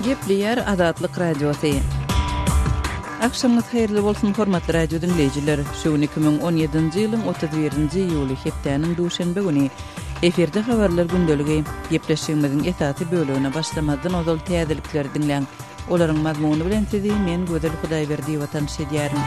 Gepleýär Azatlyk Radiosy. Agşamyňyz haýyrly bolsun, hormatly radio diňleýjiler! Şu gün 2017-nji ýylyň 31-nji iýuly, hepdäniň duşenbe güni. Efirde habarlar gündeligi. Gepleşigimiziň esasy bölegine başlamazdan ozal täzelikleri diňläň. Olaryň mazmuny bilen sizi men Gözel Hudaýberdiýewa tanyş edýärin.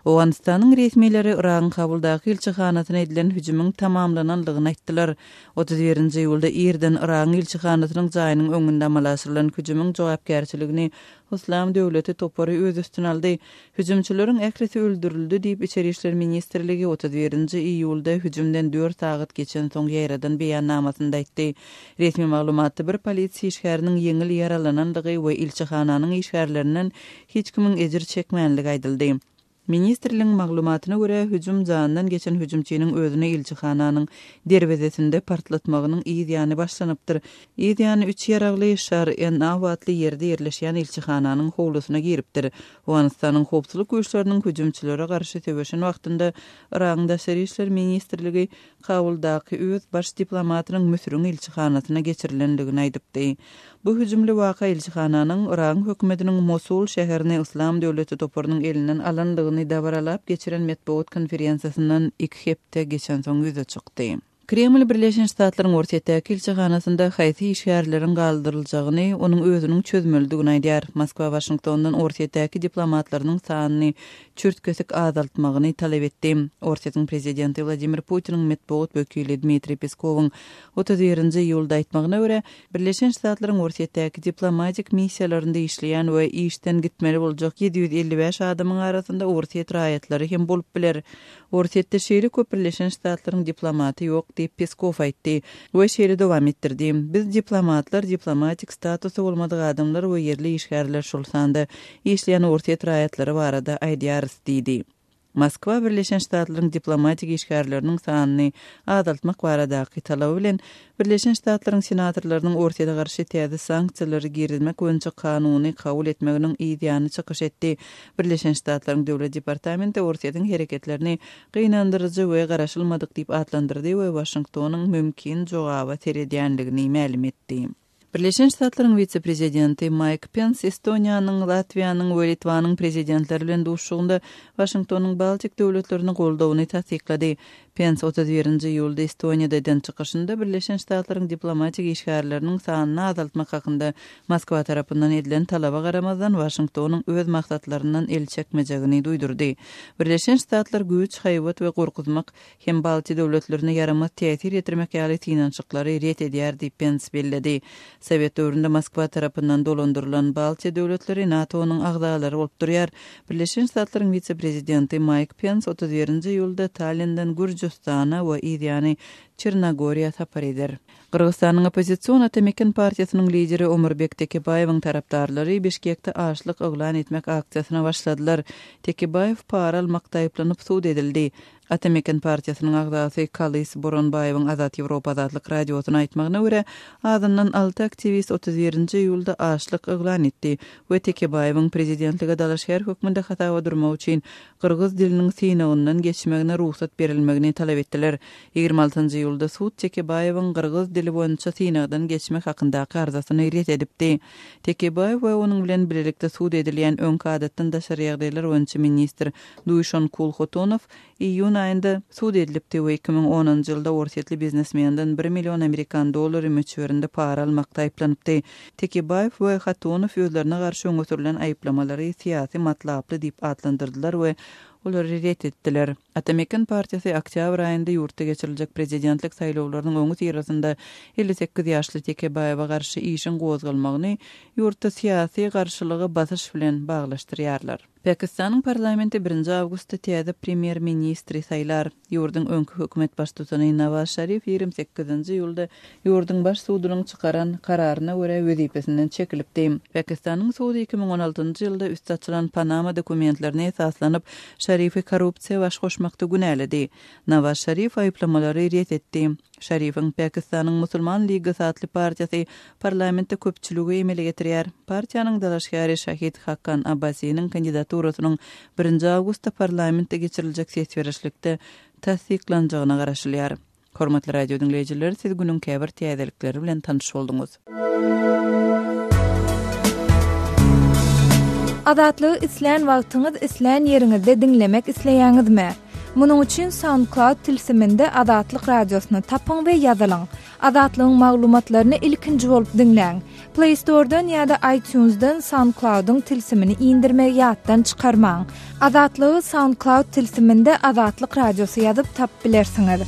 Owganystanyň resmileri Yragyň Kabuldaky ilçihanasyna edilen hüjümiň tamamlanandygyny aýtdylar. 31-nji iýulda irden Yragyň ilçihanasynyň jaýynyň öňünde amala aşyrylan hüjümiň jogapkärçiligini Yslam döwleti topary öz üstüne aldy. Hüjümçileriň ählisi öldürildi diýip, Içeri işler ministrligi 31-nji iýulda hüjümden dört sagat geçensoň ýaýradan beýannamasynda aýtdy. Resmi maglumatda bir polisiýa işgäriniň ýeňil ýaralanandygy we ilçihananyň işgärlerinden hiç kimiň ejir çekmänligi aýdyldy. Ministrligiň maglumatyna görä, hüjüm janyndan geçen hüjümçiniň özüni ilçihananyň derwezesinde partlatmagynyň yz ýany başlanypdyr. Yz ýany üç ýaragly Şar-e-Naw atly ýerde ýerleşýän ilçihananyň howlusyna giripdir. Owganystanyň howpsuzlyk güýçleriniň hüjümçilere garşy söweşen wagtynda Yragyň Daşary işler ministrligi Kabuldaky öz baş diplomatynyň Müsüriň ilçihanasyna geçirilendigini aýdypdy. Bu hüjümli waka ilçihananyň Yragyň hökümetiniň Mosul şäherini Yslam döwleti toparynyň elinden alandygyny dabaralap geçiren metbugat konferensiýasyndan iki hepde geçensoň ýüze çykdy. Kreml Birleşen Ştatlaryň Orsýetdäki ilçihanasynda haýsy işgärleriň galdyryljagyny onuň özüniň çözmelidigini aýdýar. Moskwa Waşingtondan Orsýetdäki diplomatlarynyň sanyny çürt-kesik azaltmagyny talap etdi. Orsýetiň prezidenti Wladimir Putiniň metbugat wekili Dmitriý Peskowyň 31-nji iýulda aýtmagyna görä, Birleşen Ştatlaryň Orsýetdäki diplomatik missiýalarynda işleýän we işden gitmeli boljak 755 adamyň arasynda orsýet raýatlary hem bolup biler. Orsýetde şeýle köp Birleşen Ştatlaryň diplomaty ýok diýip, Peskow aýtdy we şeýle dowam etdirdi, Biz diplomatlar, diplomatik statusy bolmadyk adamlar we ýerli işgärler, şol sanda işleýän orsýet raýatlary barada aýdýarys diýdi. Moskwa Birleşen Ştatlaryň diplomatik işgärleriniň sanyny azaltmak baradaky talaby bilen Birleşen Ştatlaryň senatorlarynyň Orsýete garşy täze sanksiýalary girizmek boýunça kanuny kabul etmeginiň yz ýany çykyş etdi. Birleşen Ştatlaryň Döwlet departamenti Orsýetiň hereketlerini gynandyryjy we garaşylmadyk diýip atlandyrdy we Waşingtonyň mümkin jogaba seredýändigini mälim etdi. Birleşen Ştatlaryň wise-prezidenti Maýk Pens Estoniýanyň, Latwiýanyň we Litwanyň prezidentleri bilen duşuşygynda Waşingtonyň Baltik döwletlerine goldawyny tassyklady. Pens 31-nji iýulda Estoniýada eden çykyşynda Birleşen Ştatlaryň diplomatik işgärleriniň sanyny azaltmak hakynda Moskwa tarapyndan edilen talaba garamazdan, Waşingtonyň öz maksatlaryndan el çekmejegini duýdurdy. Birleşen Ştatlar güýç, haýbat we gorkuzmak hem Baltiýa döwletlerine ýaramaz täsir ýetirmek ýaly synanyşyklary ret edýär diýip, Pens belledi. Sowet döwründe Moskwa tarapyndan dolandyrylan Baltiýa döwletleri NATO-nyň agzalary bolup durýar. Birleşen Ştatlaryň wise-prezidenti Maýk Pens 31-nji iýulda Tallinden Gürjüstana we yzýany Çernogoriýa sapar eder. Gyrgyzystanyň oppozision Ata Meken partiýasynyň lideri Omurbek Tekebaýewiň tarapdarlary Bişkekde açlyk yglan etmek aksiýasyna başladylar. Tekebaýew para almakda aýyplanyp sud edildi. Ata Meken partiýasynyň agzasy Kalys Boronbaýewiň Azat Ýewropa Azatlyk Radiosyna aýtmagyna görä, azyndan alty aktiwist 31-nji iýulda açlyk yglan etdi we Tekebaýewiň prezidentlige dalaşgär hökmünde hasaba durmak üçin gyrgyz diliniň synagyndan geçmegine rugsat berilmegini talap etdiler. 26-njy iýulda sud Tekebaýewiň gyrgyz dili boýunça synagdan geçmek hakyndaky arzasyny ret edipdi. Tekebaýew we onuň bilen bilelikde sud edilýän öňki adatdan daşary ýagdaýlar boýunça ministr Duýşonkul Hotonow iýun aýynda sud edilipdi we 2010-njy ýylda orsýetli biznesmenden bir million amerikan dollary möçberinde para almakda aýyplanypdy. Tekebaýew we Hatonow özlerine garşy öňe sürlen aýyplamalary syýasy matlaply diýip atlandyrdylar we olary ret etdiler. Ata-Meken partiýasy oktýabr aýynda ýurtda geçiriljek prezidentlik saýlawlarynyň öňüsyrasynda 58 ýaşly Tekebaýewe garşy işiň gozgalmagyny ýurtda syýasy garşylyga basyş bilen baglaşdyrýarlar. Pakistanyň parlamenti birinji awgustda täze premýer-ministri saýlar. Ýurduň öňki hökümet baştutany Nawaz Şarif 28-nji iýulda ýurduň baş sudunyň çykaran kararyna görä wezipesinden çekilipdi. Pakistanyň sudy 2016-njy ýylda üsti açylan Panama dokumentlerine esaslanyp, Şarifi korrupsiýa baş goşmakda günäledi. Nawaz Şarif aýyplamalary ret etdi. Şarifiň Pakistanyň Musulman ligasy atly partiýasy parlamentde köpçüligi emele getirýär. Partiýanyň dalaşgäri Şahid Hakan Abbasiniň kandidaturasynyň birinji awgustda parlamentde geçiriljek ses berişlikde tassyklanjagyna garaşylýar. Hormatly radio diňleýjiler, siz günüň käbir täzelikleri bilen tanyş bolduňyz. Azatlygy islän wagtyňyz, islän ýeriňizde diňlemek isleýäňizmi? Munuň üçin SoundCloud tilsiminde Azatlyk Radiosyny tapyň we ýazylyň. Azatlygyň maglumatlaryny ilkinji bolup diňläň. Play Store-dan ýa-da iTunes-dan SoundCloud-yň tilsimini indirmegi ýatdan çykarmaň. Azatlygy SoundCloud tilsiminde Azatlyk Radiosy ýazyp tapyp bilersiňiz.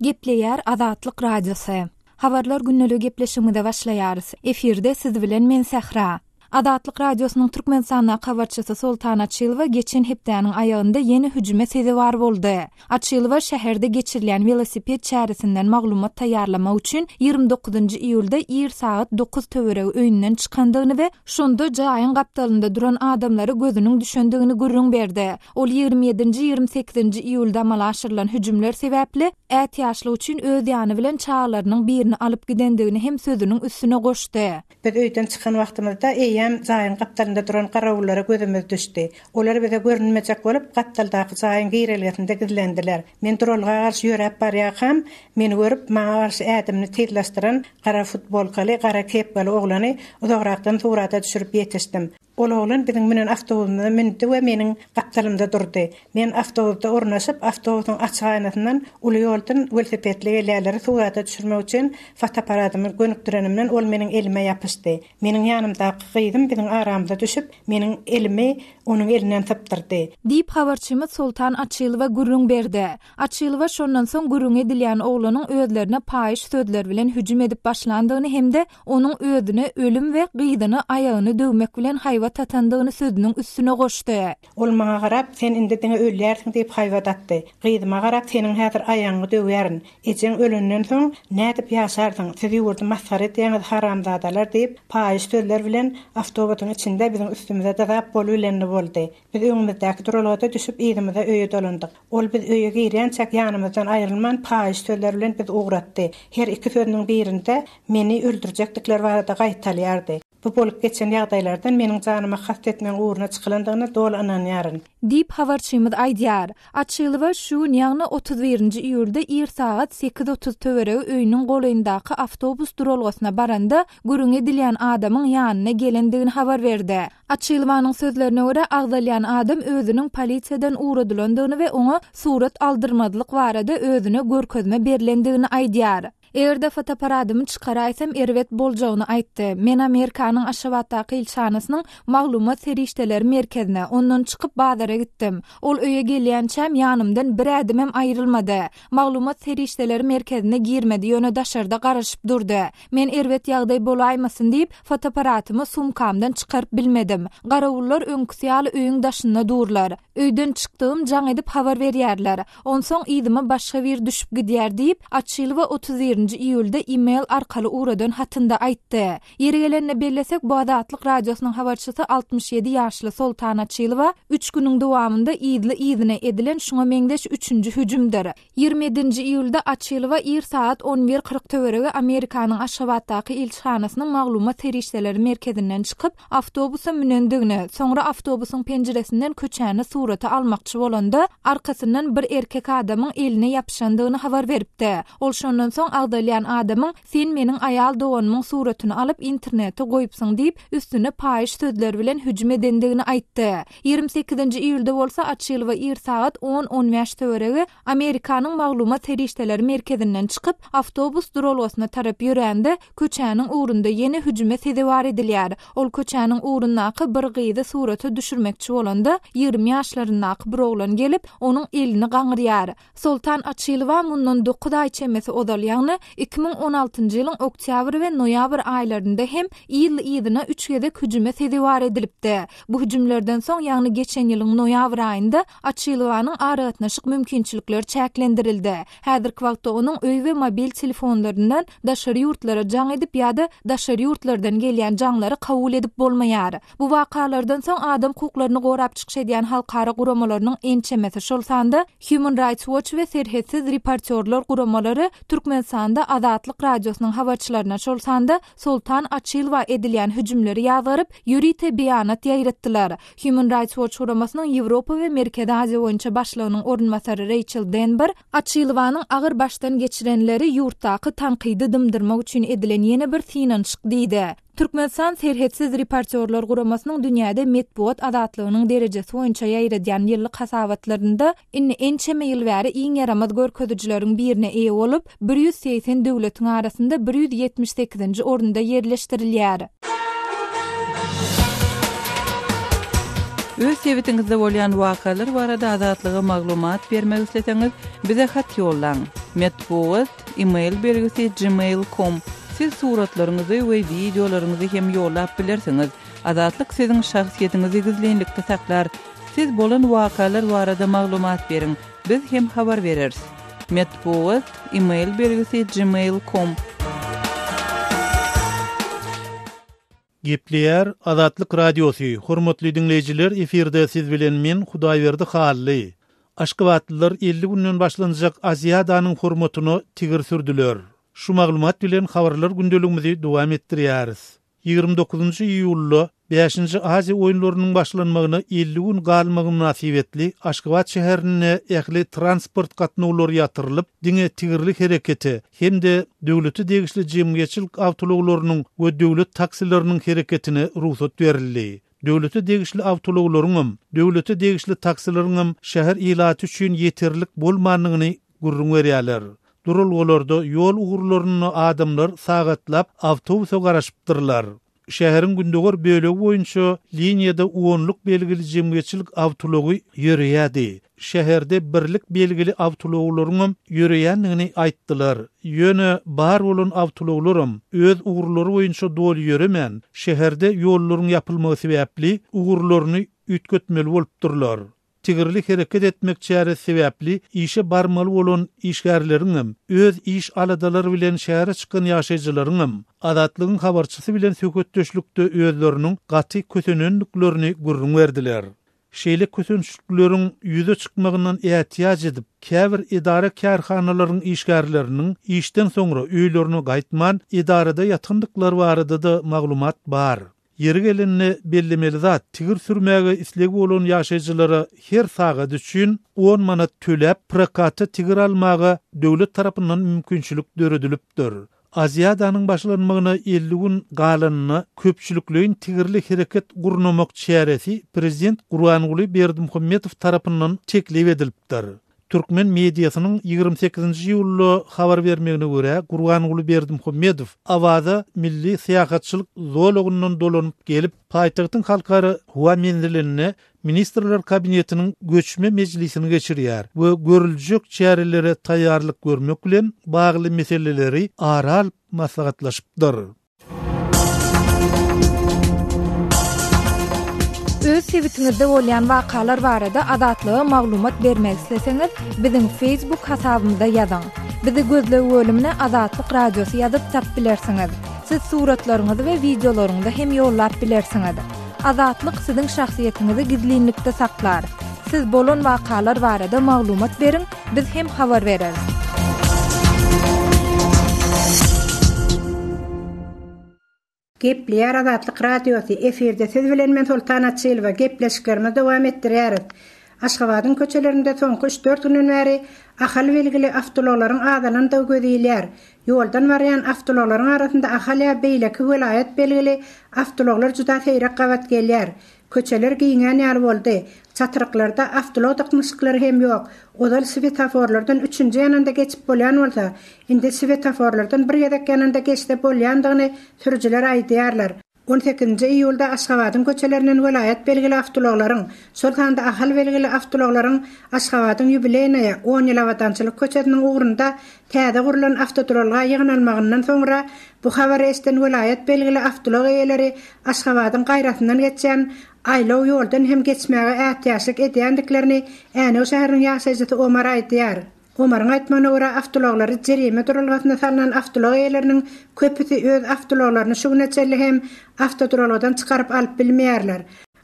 Gepleýär Azatlyk Radiosy. Habarlar gündeligi gepleşigimize başlaýarys. Efirde siz bilen men Sähra. Azatlyk Radiosynyň Türkmenistandaky habarçysy Soltan Açylowa geçen hepdäniň aýagynda ýene hüjüme sezewar boldy. Açylowa şäherde geçirilýän welosiped çäresinden maglumat taýýarlamak üçin 29 iýulda ir sagat dokuz töweregi öýünden çykandygyny we şonda jaýyň gapdalynda duran adamlara gözüniň düşendigini gürrüň berdi. Ol ýigrimi ýedinji, ýigrimi sekizinji iýulda amala aşyrylan hüjümler sebäpli ätiýaçlyk üçin öz ýany bilen çagalarynyň birini alyp gidendigini hem sözüniň üstüne goşdy. Biz öýden çykan wagtymyzda eýýäm jaýyň gapdalynda duran garawullara gözümiz düşdi. Olar bize görünmejek bolup, gapdaldaky jaýyň girelgesinde gizlendiler. Men duralga garşy ýöräp barýarkam, meni görüp, maňa garşy ädimini tizleşdiren gara futbolkaly, gara kepkaly oglany uzagrakdan surata düşürip ýetişdim. Ol oglan biziň münen awtobusymyza mündi we meniň gapdalymda durdy. Men awtobusda ornaşyp, awtobusyň açyk aýnasyndan uly ýoldan welosipedli gelýänleri surata düşürmek üçin fotoapparatymy gönükdirenimden ol meniň elime ýapyşdy. Meniň ýanymdaky gyzym biziň aramyza düşüp, meniň elimi onuň elinden sypdyrdy. Diýip, habarçymyz Soltan Açylowa gürrüň berdi. Açylowa şondan soň gürrüňi edilýän oglanyň özlerine paýyş sözler bilen hüjüm edip başlandygyny hem-de onuň özüne ölüm we gyzyny aýagyny döwmek bilen haýbat atandygyny sözüniň üstüne goşdy. Ol maňa garap, Sen indi diňe ölýärsiň diýip haýbat atdy. Gyzyma garap, Seniň häzir aýagyňy döwýärin. Ejeň ölenden soň, nädip ýaşarsyň? Siz ýurdy masgara edýäňiz, haramzadalar diýip, paýyş sözler bilen awtobusyň içinde biziň üstümize dyzap bolubilenini boldy. Biz öňümizdäki duralgada düşüp, yzymyza öýe dolandyk. Ol biz öýe girýänçäk ýanymyzdan aýrylman, paýyş sözler bilen bizi ugratdy. Her iki sözüniň birinde meni öldürjekdikleri barada gaýtalýardy. Bu bolup geçen ýagdaýlardan meniň janyma kast etmegiň ugruna çykylandygyna doly ynanýaryn. Diýip, habarçymyz aýdýar. Açylowa şu gün, ýagny 31 nji iýulda ir sagat 8.30 töweregi öýüniň golaýyndaky awtobus duralgasyna baranda, gürrüňi edilýän adamyň ýanyna gelendigini habar berdi. Açylowanyň sözlerine görä, agzalýan adam özüniň polisiýadan ugradylandygyny we oňa surat aldyrmazlyk barada özüne görkezme berlendigini aýdýar. Eger-de fotoapparadymy çykaraýsam erbet boljagyny aýtdy. Men Amerikanyň Aşgabatdaky ilçihanasynyň maglumat serişdeleri merkezine, ondan çykyp bazara gitdim. Ol öýe gelýänçäm ýanymdan bir ädimem aýrylmady. Maglumat serişdeleri merkezine girmedi, ýöne daşarda garaşyp durdy. Men erbet ýagdaý bolaýmasyn diýip, fotoapparatymy sumkamdan çykaryp bilmedim. Garawullar öňküsi ýaly öýüň daşynda durlar. Öýden çykdygym jaň edip habar berýärler. Onsoň yzyma başga biri düşüp gidýär diýip, Açylowa 31 nji iýulda e-mail arkaly ugradan hatynda aýtdy. Ýeri gelende bellesek, bu Azatlyk Radiosynyň habarçysy 67 ýaşly Soltan Açylowa üç günüň dowamynda yzly-yzyna edilen şuňa meňzeş üçünji hüjümdir. 27 nji iýulda Açylowa ir sagat on bir 40 töweregi Amerikanyň Aşgabatdaky ilçihanasynyň maglumat serişdeleri merkezinden çykyp, awtobusa münendigini, soňra awtobusyň penjiresinden köçäni surata almakçy bolanda, arkasyndan bir erkek adamyň eline ýapyşandygyny habar beripdi. Ol şondan soň agzalýan adamyň Sen meniň aýal doganymyň suratyny alyp internete goýupsyň diýip, üstüne paýyş sözler bilen hüjüm edendigini aýtdy. 28 nji iýulda bolsa Açylowa ir sagat on-on bäş töweregi Amerikanyň maglumat serişdeleri merkezinden çykyp, awtobus duralgasyna tarap ýörände, köçäniň ugrunda ýene hüjüme sezewar edilýär. Ol köçäniň ugrundaky bir gyzy surata düşürmekçi bolanda, 20 ýaşlaryndaky bir oglan gelip, onuň elini gaňyrýar. Soltan Açylowa mundan dokuz aý çemesi ozal, ýagny 2016-njy ýylyň oktýabr we noýabr aýlarynda hem yzly-yzyna üç gezek hüjüme sezewar edilipdi. Bu hüjümlerden soň, ýagny geçen ýylyň noýabr aýynda Açylowanyň aragatnaşyk mümkinçilikleri çäklendirildi. Häzirki wagtda onuň öý we mobil telefonlaryndan daşary ýurtlara jaň edip ýa-da daşary ýurtlardan gelýän jaňlary kabul edip bolmaýar. Bu wakalardan soň adam hukuklaryny gorap çykyş edýän halkara guramalarynyň ençemesi, şol sanda Human Rights Watch we Serhetsiz reportýorlar guramalary Türkmenistanda. Türkmenistanda Azatlyk Radiosynyň habarçylaryna, şol sanda Soltan Açylowa edilýän hüjümleri ýazgaryp, ýörite beýanat ýaýratdylar. Human Rights Watch guramasynyň Ýewropa we Merkezi Aziýa boýunça başlygynyň orunbasary Reýçel Denber Açylowanyň agyr başdan geçirenleri ýurtdaky tankydy dymdyrmak üçin edilen ýene bir synanyşyk diýdi. Türkmenistan Serhetsiz reportýorlar guramasynyň dünýäde metbugat azatlygynyň derejesi boýunça ýaýradýan ýyllyk hasabatlarynda indi ençeme ýyl bäri iň ýaramaz görkezijileriň birine eýe bolup, 180 döwletiň arasynda 178-nji orunda ýerleşdirilýär. Öz sebitiňizde bolýan wakalar barada Azatlyga maglumat bermek isleseňiz, bize hat ýollaň. Metbugat, e-mail belgisi gmail com. Siz suratlaryňyzy we wideolaryňyzy hem ýollap bilersiňiz. Azatlyk siziň şahsyýetiňizi gizlinlikde saklar. Siz bolan wakalar barada maglumat beriň, biz hem habar bereris. Metbugat, e-mail belgisi gmail com. Gepleýär Azatlyk Radiosy, Hormatly diňleýjiler efirde siz bilen men Hudaýberdi Hally. Aşgabatlylar 50 günden başlanjak Aziadanyň hormatyna tigir sürdüler. Şu maglumat bilen habarlar gündeligimizi dowam etdirýäris. 29 iýulda Bäşinji Aziýa oýunlarynyň başlanmagyna 50 gün galmagy mynasybetli Aşgabat şäherinde ähli transport gatnawlary ýatyrylyp, diňe tigirli herekete hem-de döwlete degişli jemgyýetçilik awtoulaglarynyň we döwlet taksileriniň hereketine rugsat berildi. Döwlete degişli awtoulaglaryňam, döwlete degişli taksileriňem şäher ilaty üçin ýeterlik bolmandygyny gürrüň berýärler. Duralgalarda, ýol ugurlarynda adamlar sagatlap awtobusa garaşypdyrlar. Şäheriň gündogar bölegi boýunça liniýada onluk belgili jemgyýetçilik awtoulagy ýöreýärdi. Şäherde birlik belgili awtoulaglaryňam ýöreýändigini aýtdylar. Ýöne bar bolan awtoulaglaram öz ugurlary boýunça doly ýöremän, şäherde ýollaryň ýapylmagy sebäpli ugurlaryny üýtgetmeli bolupdyrlar. Tigirli hereket etmek çäresi sebäpli işe barmaly bolan işgärleriňem, öz iş aladalary bilen şähere çykan ýaşaýjylaryňam Azatlygyň habarçysy bilen söhbetdeşlikde özleriniň gaty kösenendiklerini gürrüň berdiler. Şeýle kösençlikleriň ýüze çykmagyndan ätiýaç edip, käbir edara-kärhanalaryň işgärleriniň işden soňra öýlerine gaýtman, edarada ýatandyklary barada-da maglumat bar. Ýeri gelende bellemeli zat, tigir sürmäge islegi bolan ýaşaýjylara her sagat üçin on manat töläp, prokata tigir almaga döwlet tarapyndan mümkinçilik döredilipdir. Aziadanyň başlanmagyna 50 gün galanyna köpçülikleýin tigirli hereket gurnamak çäresi prezident Gurbanguly Berdimuhamedow tarapyndan teklip edilipdir. Türkmen mediasynyň 28-nji iýulda habar bermegine görä, Gurbanguly Berdimuhamedow Awaza milli syýahatçylyk zolagyndan dolanyp gelip, paýtagtyň Halkara howa menzilinde Ministrler Kabinetiniň göçme mejlisini geçirýär we görüljek çärelere taýýarlyk görmek bilen bagly meseleleri ara alyp maslahatlaşypdyr. Öz sebitiňizde bolýan wakalar barada Azatlyga maglumat bermek isleseňiz, biziň Facebook hasabymyza ýazyň. Bizi gözleg bölümine Azatlyk Radiosy ýazyp tap bilersiňiz. Siz suratlaryňyzy we wideolaryňyzy hem ýollap bilersiňiz. Azatlyk siziň şahsyýetiňizi gizlinlikde saklar. Siz bolan wakalar barada maglumat beriň, biz hem habar bereris. Gepleýär Azatlyk Radiosy, efirde siz bilen men Soltan Açylowa, gepleşiklerimizi dowam etdirýäris. Aşgabadyň köçelerinde soňky üç-dört günden bäri Ahal belgili awtoulaglaryň azalandygy göz ilýär. Ýoldan barýan awtoulaglaryň arasynda Ahal ýa beýleki welaýat belgili awtoulaglar juda seýrek gabat gelýär. Köçeler giňän ýaly boldy. Çatryklarda awtoulag dyknyşyklary hem ýok. Ozal swetaforlardan üçünji ýananda geçip bolýan bolsa, indi swetaforlardan bir gezek ýananda geçse bolýandygyny sürüjiler aýdýarlar. On sekizinji iýulda Aşgabadyň köçelerinden welaýat belgili awtoulaglaryň, şol sanda Ahal belgili awtoulaglaryň Aşgabadyň Ýubileýnaýa, On ýyl abadançylyk köçesiniň ugrunda täze gurlan awtoduralga ýygnalmagyndan soňra bu habary eşiden welaýat belgili awtoulag eýeleri Aşgabadyň gaýrasyndan geçýän aýlaw ýoldan hem geçmäge ätiýaçlyk edýändiklerini Änew şäheriniň ýaşaýjysy Omar aýdýar. Omaryň aýtmagyna görä, awtoulaglary jerime duralgasynda salnan awtoulag eýeleriniň köpüsi öz awtoulaglaryny şu güne çenli hem awtoduralgadan çykaryp alyp bilmeýärler.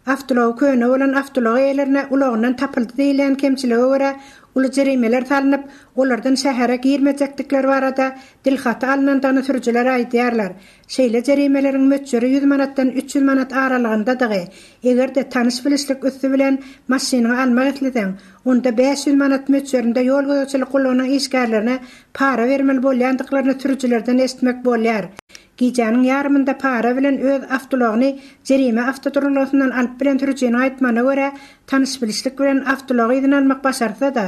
Awtoulagy köne bolan awtoulag eýelerine ulagyndan tapyldy diýilýän kemçilige görä uly jerimeler salnyp, olardan şähere girmejekdikleri barada dilhaty alnandygyny sürüjiler aýdýarlar. Şeýle jerimeleriň möçberi ýüz manatdan 300 manat aralygyndadygy, eger-de tanyş-bilişlik üsti bilen maşynyňy almak isleseň, onda 500 manat möçberinde ýol gözegçilik gullugynyň işgärlerine para bermeli bolýandyklaryny sürüjilerden eşitmek bolýar. Gijäniň ýarymynda para bilen öz awtoulagyny jerime awtoduralgasyndan alyp bilen sürüjiniň aýtmagyna görä, tanyş-bilişlik bilen awtoulagy yzyna almak başartsa-da,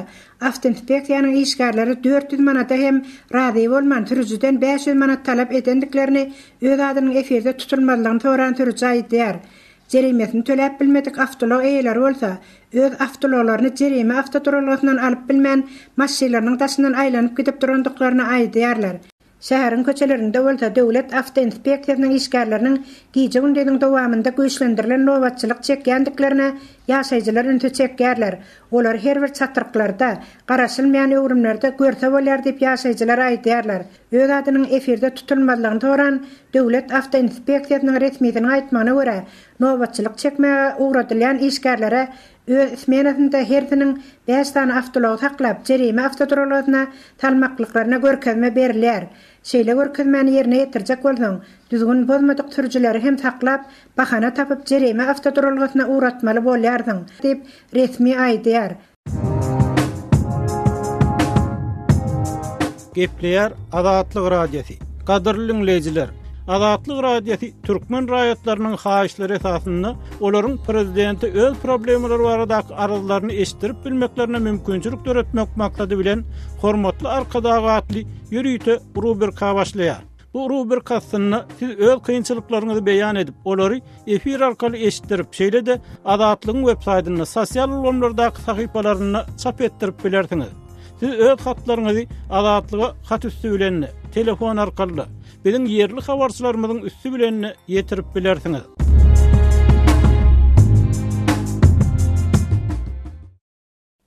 awtoinspeksiýanyň işgärleri 400 manada hem razy bolman, sürüjiden 500 manat talap edendiklerini öz adynyň efirde tutulmazlygyny soran sürüji aýdýar. Jerimesini töläp bilmedik awtoulag eýeleri bolsa, öz awtoulaglaryny jerime awtoduralgasyndan alyp bilmän, maşynlarynyň daşyndan aýlanyp gidip durandyklaryny aýdýarlar. Şäheriň köçelerinde bolsa Döwlet awtoinspeksiýasynyň işgärleriniň gije-gündiziň dowamynda güýçlendirilen nobatçylyk çekýändiklerine ýaşaýjylar ünsi çekýärler. Olary her bir çatryklarda, garaşylmaýan öwrümlerde görse bolýar diýip ýaşaýjylar aýdýarlar. Öz adynyň efirde tutulmazlygyny soran Döwlet awtoinspeksiýasynyň resmisiniň aýtmagyna görä, nobatçylyk çekmäge ugradylýan işgärlere Öz smenasynda hersiniň bäş sany awtoulagy saklap, jerime awtoduralgasyna salmaklyklaryna görkezme berilýär. Şeýle görkezmäni ýerine ýetirjek bolsaň, düzgün bozmadyk sürüjileri hem saklap, bahana tapyp jerime awtoduralgasyna ugratmaly bolýarsyň, diýip, resmi aýdýar. Gepleýär Azatlyk Radiosy. Gadyrly diňleýjiler! Azatlyk Radiosy türkmen raýatlarynyň haýyşlary esasynda olaryň prezidente öz problemalary baradaky arzlaryny eşitdirip bilmeklerine mümkinçilik döretmek maksady bilen Hormatly Arkadag atly ýörite rubrika başlaýar. Bu rubrika astynda siz öz kynçylyklaryňyzy beýan edip, olary efir arkaly eşitdirip, şeýle-de Azatlygyň web-saýtynda, sosial ulgamlardaky sahypalarynda çap etdirip bilersiňiz. Siz öz hatlaryňyzy Azatlyga hat üsti bilen-de, telefon arkaly-da, biziň ýerli habarçylarymyzyň üsti bilen-de ýetirip bilersiňiz.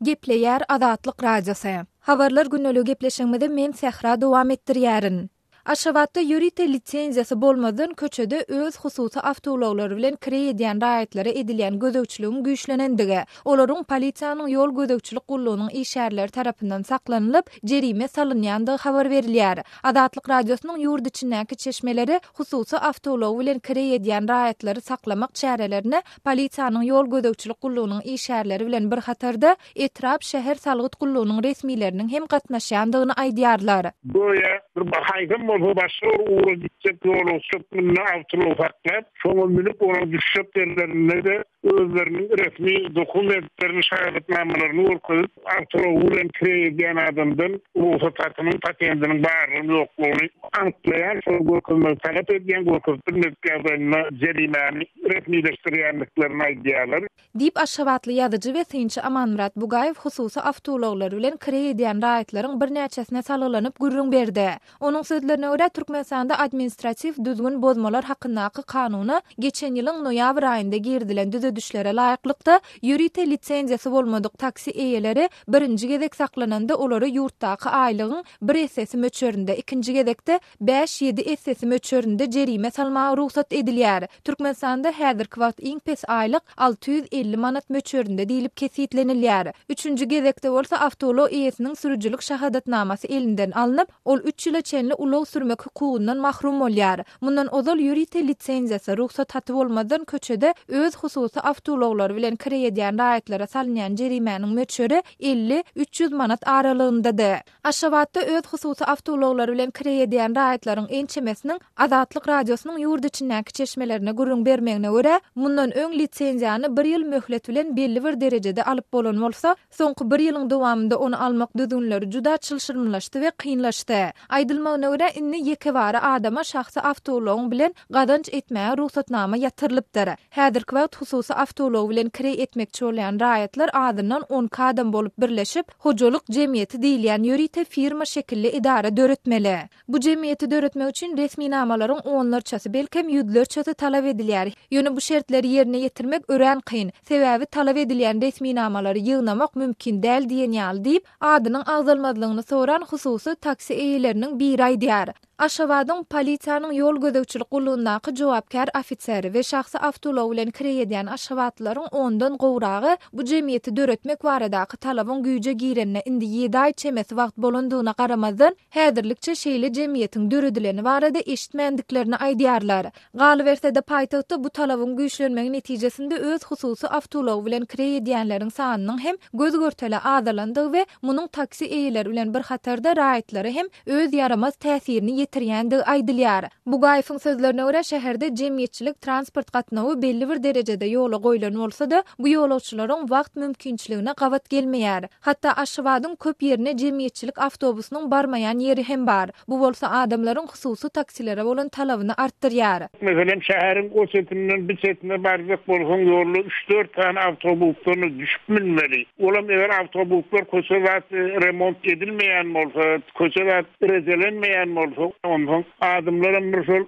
Gepleýär Azatlyk Radiosy. Habarlar gündeligi gepleşigimizi men Sähra dowam etdirýärin. Aşgabatda ýörite lisenziýasy bolmazdan köçede öz hususy awtoulaglary bilen kireý edýän raýatlara edilýän gözegçiligiň güýçlenendigi, olaryň polisiýanyň ýol gözegçilik gullugynyň işgärleri tarapyndan saklanylyp, jerime salynýandygy habar berilýär. Azatlyk Radiosynyň ýurt içindäki çeşmeleri hususy awtoulagy bilen kireý edýän raýatlary saklamak çärelerine Polisiýanyň ýol gözegçilik gullugynyň işgärleri bilen bir hatarda, etrap, şäher salgyt gullugynyň resmileriniň hem gatnaşýandygyny aýdýarlar. Göýä, bir haýsam bolsa başga bir ugra gitjek ýolagçy hökmünde awtoulag saklap, şoňa münüp, onuň düşjek ýerlerinde-de özleriniň resmi dokumentlerini, şahadatnamalaryny görkezip, awtoulagy bilen kireý edýän adamdan rugsat hatynyň, patentiniň barlygyny-ýoklugyny anyklaýan, şony görkezmegi talap edýän, görkezip bilmedik ýagdaýynda jerimäni resmileşdirýändiklerini aýdýarlar. Diýip, aşgabatly ýazyjy we synçy Amanmyrat Bugaýew hususy awtoulaglary bilen kireý edýän raýatlaryň birnäçesine salgylanyp gürrüň berdi. Onuň sözlerine görä, Türkmenistanda administratiw düzgün bozmalar hakyndaky kanuna geçen ýylyň noýabr aýynda girizilen düzedişlere laýyklykda, ýörite lisenziýasy bolmadyk taksi eýeleri birinji gezek saklananda olara ýurtdaky aýlygyň bir essesi möçberinde, ikinji gezekde bäş-ýedi essesi möçberinde jerime salmaga rugsat edilýär. Türkmenistanda häzirki wagt iň pes aýlyk 650 manat möçberinde diýlip kesgitlenilýär. Üçünji gezekde bolsa awtoulag eýesiniň sürüjilik şahadatnamasy elinden alnyp, ol üç ýyla çenli ulag sürmek hukugyndan mahrum bolýar. Mundan ozal ýörite lisenziýasy, rugsat haty bolmazdan köçede öz hususy awtoulaglary bilen kireý edýän raýatlara salynýan jerimäniň möçberi 50, 300 manat aralygyndady. Aşgabatda öz hususy awtoulaglary bilen kireý edýän raýatlaryň ençemesiniň Azatlyk Radiosynyň ýurt içindäki çeşmelerine gürrüň bermegine görä, mundan öň lisenziýany bir ýyl möhlet bilen belli bir derejede alyp bolan bolsa, soňky bir ýylyň dowamynda ony almak düzgünleri juda çylşyrymlaşdy we kynlaşdy. Aýdylmagyna görä, indi ýekebara adama şahsy awtoulagyň bilen gazanç etmäge rugsatnama ýatyrylypdyr. Häzirki wagt hususy awtoulagy bilen kireý etmekçi bolýan raýatlar azyndan on iki adam bolup birleşip, hojalyk jemgyýeti diýilýän ýörite firma şekilli edara döretmeli. Bu jemgyýeti döretmek üçin resminamalaryň onlarçasy, belkem ýüzlerçesi talap edilýär. Ýöne bu şertleri ýerine ýetirmek örän kyn. Sebäbi talap edilýän resminamalary ýygnamak mümkin däl diýen ýaly diýip, adynyň agzalmazlygyny soran hususy taksi eýeleriniň biri aýdýar. Aşgabadyň polisiýanyň ýol gözegçilik gullugyndaky jogapkär ofiseri we şahsy awtoulagy bilen kireý edýän aşgabatlylaryň ondan gowragy bu jemgyýeti döretmek baradaky talabyň güýje girenine indi ýedi aý çemesi wagt bolandygyna garamazdan, häzirlikçe şeýle jemgyýetiň döredileni barada eşitmändiklerini aýdýarlar. Galyberse-de, paýtagtda bu talabyň güýçlenmegi netijesinde öz hususy awtoulagy bilen kireý edýänleriň sanynyň hem göz-görtele azalandygy we munuň taksi eýeleri bilen bir hatarda raýatlara hem öz ýaramaz täsirini ýetirýändigi aýdylýar. Bugaýewiň sözlerine görä, şäherde jemgyýetçilik transport gatnawy belli bir derejede ýola goýlan bolsa-da, bu ýolagçylaryň wagt mümkinçiligine gabat gelmeýär. Hatda Aşgabadyň köp ýerine jemgyýetçilik awtobusynyň barmaýan ýeri hem bar. Bu bolsa adamlaryň hususy taksilere bolan talabyny artdyrýar. Meselem, şäheriň o çetinden bu çetine barjak bolsaň, ýolda üç-dört sany awtobusdan düşüp münmeli. Olam eger awtobuslar köçe zat remont edilmeýän bolsa, köçe zat rejelenmeýän bolsa, onsoň adamlaram bir şol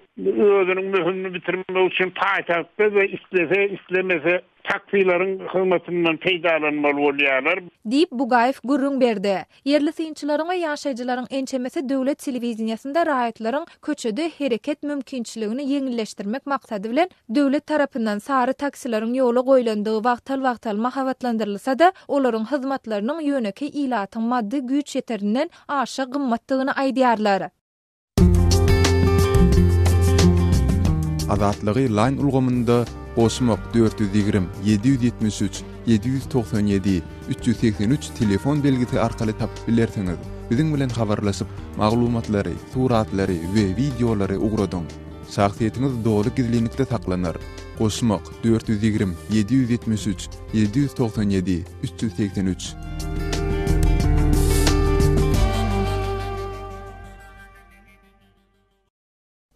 özüniň möhümini bitirmek üçin paýtagtda-da islese, islemese taksileriň hyzmatyndan peýdalanmaly bolýarlar. Diýip, Bugaýew gürrüň berdi. Ýerli synçylaryň we ýaşaýjylaryň ençemesi döwlet telewideniýesinde raýatlaryň köçede hereket mümkinçiligini ýeňilleşdirmek maksady bilen döwlet tarapyndan sary taksileriň ýola goýlandygy wagtal-wagtal mahabatlandyrylsa-da, olaryň hyzmatlarynyň ýönekeý ilatyň maddy güýç ýeterinden aşa gymmatdygyny aýdýarlar. Azatlygy Line ulgamynda goşmak 420 773 797 383 telefon belgisi arkaly tapyp bilersiňiz. Biziň bilen habarlaşyp, maglumatlary, suratlary we wideolary ugradyň. Şahsyýetiňiz doly gizlinlikde saklanar. Goşmak 420 773 797 383.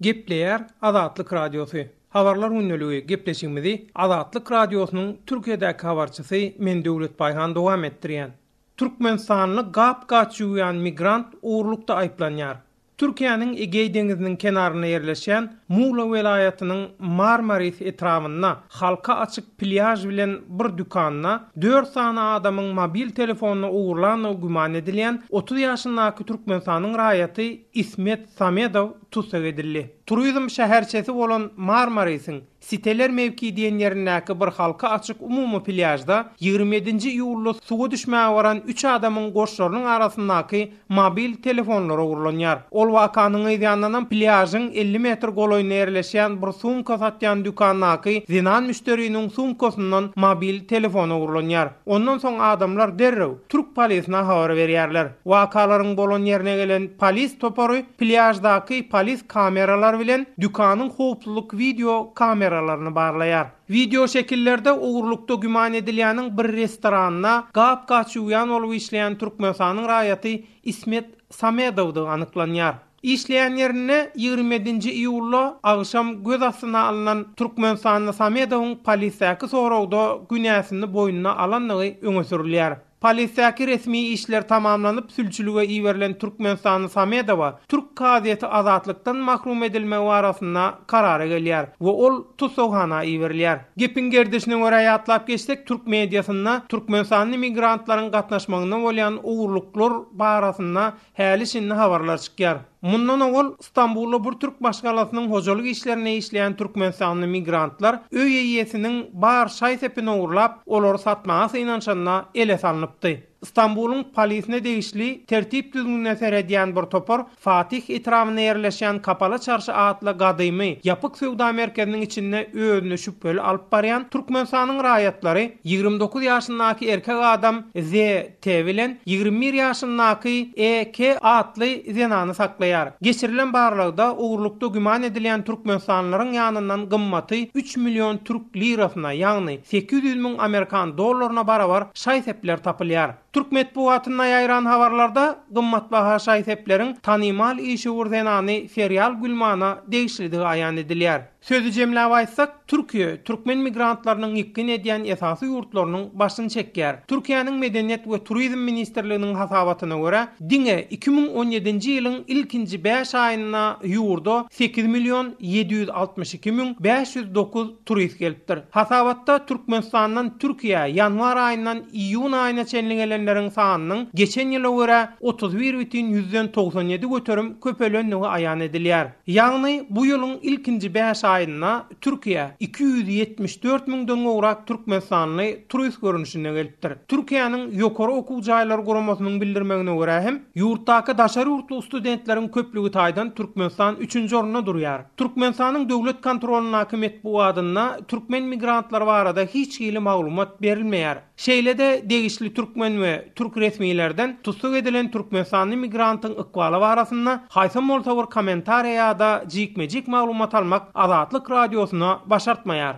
Gepleýär Azatlyk Radiosy. Habarlar gündeligi gepleşigimizi Azatlyk Radiosynyň Türkiýedäki habarçysy men Döwlet Baýhan dowam etdirýän. Türkmenistanly gap-gaç ýuwýan migrant ogurlykda aýyplanýar. Türkiýäniň Egeý deňiziniň kenarynda ýerleşýän Mugla welaýatynyň Marmaris etrabynda halka açyk plýaž bilen bir dükanda dört sany adamyň mobil telefonyny ogurlandygy güman edilýän 30 ýaşyndaky Türkmenistanyň raýaty Ismet Samedow tussag edildi. Turizm şäherçesi bolan Marmarisiň Siteler mewki diýen ýerindäki bir halka açyk umumy plýažda 27-nji iýulda suwa düşmäge baran üç adamyň goşlarynyň arasyndaky mobil telefonlar ogurlanýar. Ol wakanyň yzýandanam plýažyň 50 metr golaýynda ýerleşýän bir sumka satýan dükandaky zenan müşderiniň sumkasyndan mobil telefon ogurlanýar. Ondan soň adamlar derrew türk polisine habar berýärler. Wakalaryň bolan ýerine gelen polis topary plýaždaky polis kameralary bilen dükanyň howpsuzlyk wideo kameralaryny barlaýar. Wideo şekillerde ogurlykda güman edilýäniň bir restoranda gap-gaç ýuwýan bolup işleýän Türkmenistanyň raýaty Ismet Samedowdygy anyklanýar. Işleýän ýerinde 27-nji iýulda agşam göz astyna alnan türkmenistanly Samedowyň polisdäki soragda günäsini boýnuna alandygy öňe sürülýär. Polisdäki resmi işler tamamlanyp sülçülige iberilen türkmenistanly Samedowa türk kazyýeti azatlykdan mahrum edilmegi barasynda karara gelýär we ol tussaghana iberilýär. Gepiň gerdişine görä ýatlap geçsek, türk mediasynda türkmenistanly migrantlaryň gatnaşmagynda bolýan ogurlyklar barasynda Häli-şindi habarlar çykýar. Mundan owal, Stambulda bir türk maşgalasynyň hojalyk işlerinde işleýän türkmenistanly migrantlar öý eýesiniň bar şaý-sepini ogurlap, olary satmaga synanyşanda ele salnypdy. Stambulyň polisine degişli tertip-düzgünine seredýän bir topar Fatih etrabynda ýerleşýän Kapaly çarşy atly gadymy, ýapyk söwda merkeziniň içinde özüni şübheli alyp barýan Türkmenistanyň raýatlary 29 ýaşyndaky erkek adam ZT. bilen 21 ýaşyndaky EK atly zenany saklaýar. Geçirilen barlagda ogurlykda güman edilýän türkmenistanlylaryň ýanyndan gymmaty üç million türk lirasyna, ýagny 800 müň amerikan dollaryna barabar şaý-sepler tapylýar. Türk metbugatynda ýaýran habarlarda gymmatbaha şaý-sepleriň tanymal işewür zenany Ferýal Gülmana degişlidigi aýan edilýär. Sözi jemläp aýtsak, Türkiýe türkmen migrantlarynyň ýykgyn edýän esasy ýurtlarynyň başyny çekýär. Türkiýäniň Medeniýet we turizm ministrliginiň hasabatyna görä, diňe 2017-nji ýylyň ilkinji bäş aýynda ýurda 8 million 762 müň 509 turist gelipdir. Hasabatda Türkmenistandan Türkiýä ýanwar aýyndan iýun aýyna çenli gelenleriň sanynyň geçen ýyla görä 31 bütin ýüzden 97 göterim köpelendigi aýan edilýär. Ýagny bu ýylyň ilkinji bäş aýynda Türkiýä 274 müňden gowrak türkmenistanly turist görnüşinde gelipdir. Türkiýäniň Ýokary okuw jaýlary guramasynyň bildirmegine görä hem, ýurtdaky daşary ýurtly studentleriň köplügi taýdan Türkmenistan üçünji orunda durýar. Türkmenistanyň döwlet kontrolyndaky metbugadynda türkmen migrantlary barada hiç hili maglumat berilmeýär. Şeýle-de degişli türkmen we türk resmilerden tussag edilen türkmenistanly migrantyň ykbaly barasynda haýsam bolsa bir kommentariýa ýa-da jikme-jik maglumat almak Azatlyk Radiosyna başartmaýar.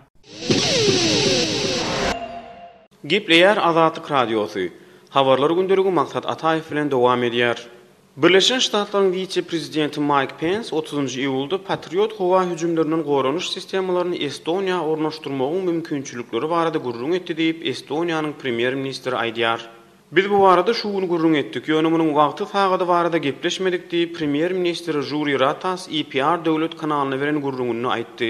Gepleýär Azatlyk Radiosy. Habarlar gündeligi Maksat Ataýew bilen dowam edýär. Birleşen Ştatlaryň wise-prezidenti Maýk Pens otuzynjy iýulda Patriot howa hüjümlerinden goranyş sistemalaryny Estoniýa ornaşdyrmagyň mümkinçilikleri barada gürrüň etdi diýip, Estoniýanyň premýer-ministri aýdýar. Biz bu barada şu gün gürrüň etdik, ýöne munuň wagty-sagady barada gepleşmedik diýip, premýer-ministr Žuri Ratas EPR döwlet kanalyna beren gürrüňinde aýtdy.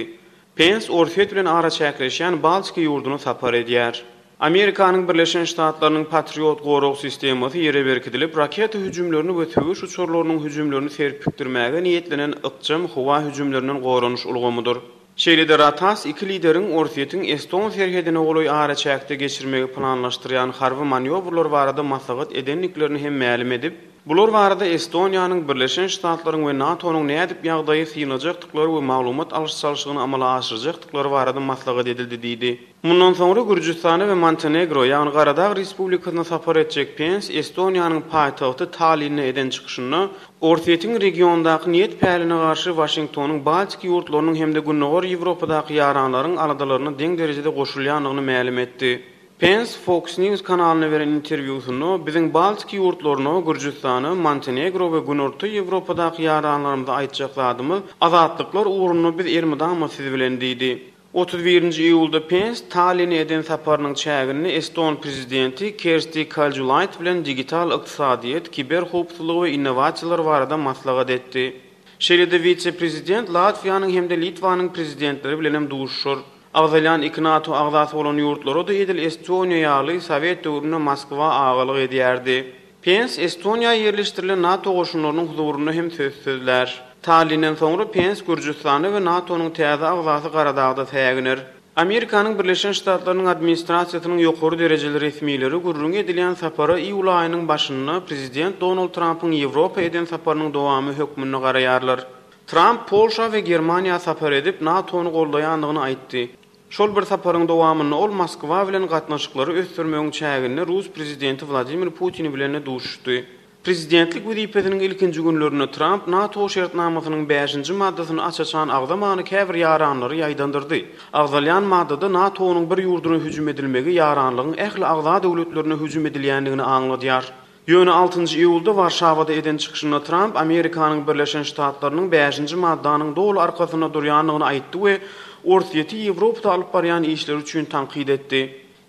Pens Orsýet bilen araçäkleşýän Baltika ýurduna sapar edýär. Amerikanyň Birleşen Ştatlarynyň Patriot gorag sistemasy ýere berkidilip, raketa hüjümlerini we söweş uçarlarynyň hüjümlerini serpikdirmäge niýetlenen ykjam howa hüjümlerinden goranyş ulgamydyr. Şeýle-de Ratas iki lideriň Orsýetiň eston serhedine golaý araçäkde geçirmegi planlaşdyrýan harby manýowrlar barada maslahat edendiklerini hem mälim edip, Bular barada Estoniýanyň, Birleşen Ştatlaryň we NATO-nyň nädip ýagdaýy synlajakdyklary we maglumat alyş-çalşygyny amala aşyrjakdyklary barada maslahat edildi diýdi. Mundan soňra Gürjüstana we Montenegro, ýagny Garadag Respublikasyna sapar etjek Pens Estoniýanyň paýtagty Tallinde eden çykyşynda Orsýetiň regiondaky niýet-päline garşy Waşingtonyň Baltik ýurtlarynyň hem-de Gündogar Ýewropadaky ýaranlaryň aladalaryna deň derejede goşulýandygyny mälim etdi. Pens Fox News kanalyna beren interwýusynda, Biziň Baltik ýurtlaryna, Gürjüstana, Montenegro we Günorta Ýewropadaky ýaranlarymyza aýtjak zadymyz, azatlyklar ugrunda biz elmydama siz bilen diýdi. 31-nji iýulda Pens Talline eden saparynyň çäginde eston prezidenti Kersti Kaljulaid bilen digital ykdysadyýet, kiber howpsuzlygy we innowasiýalar barada maslahat etdi. Şeýle-de wise-prezident Latwiýanyň hem-de Litwanyň prezidentleri bilenem duşuşar. Agzalýan iki NATO agzasy bolan ýurtlara-da edil Estoniýa ýaly sowet döwründe Moskwa agalyk edýärdi. Pens Estoniýa ýerleşdirilen NATO goşunlarynyň huzurynda hem söz sözlär. Tallinden soňra Pens Gürjüstanda we NATO-nyň täze agzasy Garadagda säginer. Amerikanyň Birleşen Ştatlarynyň administrasiýasynyň ýokary derejeli resmileri gürrüňi edilýän sapara iýul aýynyň başynda prezident Donald Trampyň Ýewropa eden saparynyň dowamy hökmünde garaýarlar. Tramp Polşa we Germaniýa sapar edip, NATO-ny goldaýandygyny aýtdy. Şol bir saparyň dowamynda ol Moskwa bilen gatnaşyklary ösdürmegiň çäginde rus prezidenti Wladimir Putin bilen-de duşuşdy. Prezidentlik wezipesiniň ilkinji günlerinde Tramp NATO şertnamasynyň bäşinji maddasyny aç-açan agzamany käbir ýaranlary ýaýdandyrdy. Agzalýan maddada NATO-nyň bir ýurduna hüjüm edilmegi ýaranlygyň ähli agza döwletlerine hüjüm edilýändigini aňladýar. Ýöne altynjy iýulda Warşawada eden çykyşynda Tramp Amerikanyň Birleşen Ştatlarynyň bäşinji maddanyň doly arkasynda durýandygyny aýtdy we Orsýeti Ýewropada alyp barýan işleri üçin tankyt etdi.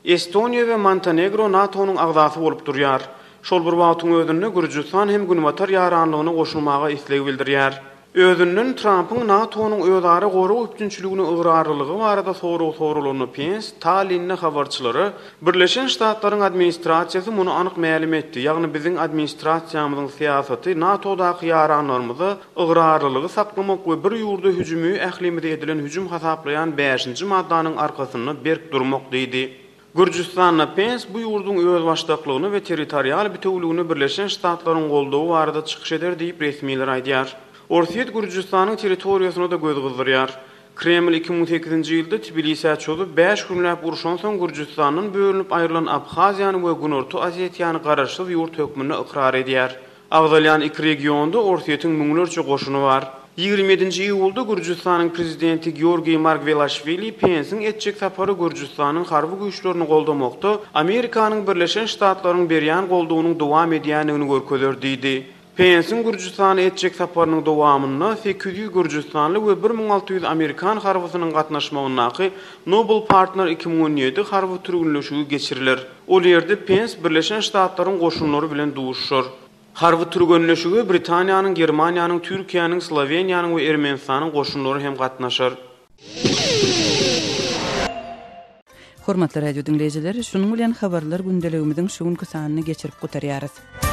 Estoniýa we Montenegro NATO-nyň agzasy bolup durýar. Şol bir wagtyň özünde Gürjüstan hem Günbatar ýaranlygyna goşulmaga isleg bildirýär. Özünden Trampyň NATO-nyň özara gorag üpjünçiligine ygrarlylygy barada sorag soralanda Pens Tallinde habarçylara, Birleşen Ştatlaryň administrasiýasy muny anyk mälim etdi, ýagny biziň administrasiýamyzyň syýasaty NATO-daky ýaranlarymyza ygrarlylygy saklamak we bir ýurda hüjümi ählimize edilen hüjüm hasaplaýan bäşinji maddanyň arkasynda berk durmak diýdi. Gürjüstanda Pens bu ýurduň özbaşdaklygyna we territorial bitewüligine Birleşen Ştatlaryň goldawy barada çykyş eder diýip, resmiler aýdýar. Orsýet Gürjüstanyň territoriýasyna-da göz gyzdyrýar. Kreml 2008-nji ýylda Tbilisä çozup, bäş günläp urşansoň Gürjüstandan bölünip aýrylan Abhaziýany we Günorta Osetiýany garaşsyz ýurt hökmünde ykrar edýär. Agzalýan iki regionda Orsýetiň müňlerçe goşuny bar. 27-nji iýulda Gürjüstanyň prezidenti Georgiý Margwelaşwili Pensiň etjek sapary Gürjüstanyň harby güýçlerini goldamakda Amerikanyň Birleşen Ştatlaryň berýän goldawynyň dowam edýändigini görkezer diýdi. Pensiň Gürjüstana etjek saparynyň dowamynda 800 gürjüstanly we 1600 amerikan harbysynyň gatnaşmagyndaky Noble Partner 2017 harby türgünleşigi geçiriler. Ol ýerde Pens Birleşen Ştatlaryň goşunlary bilen duşuşar. Harby türgenleşige Britaniýanyň, Germaniýanyň, Türkiýäniň, Sloweniýanyň we Ermenistanyň goşunlary hem gatnaşar. Hormatly radio diňleýjiler, şunuň bilen habarlar gündeligimiziň şu günki sanyny geçirip gutarýarys.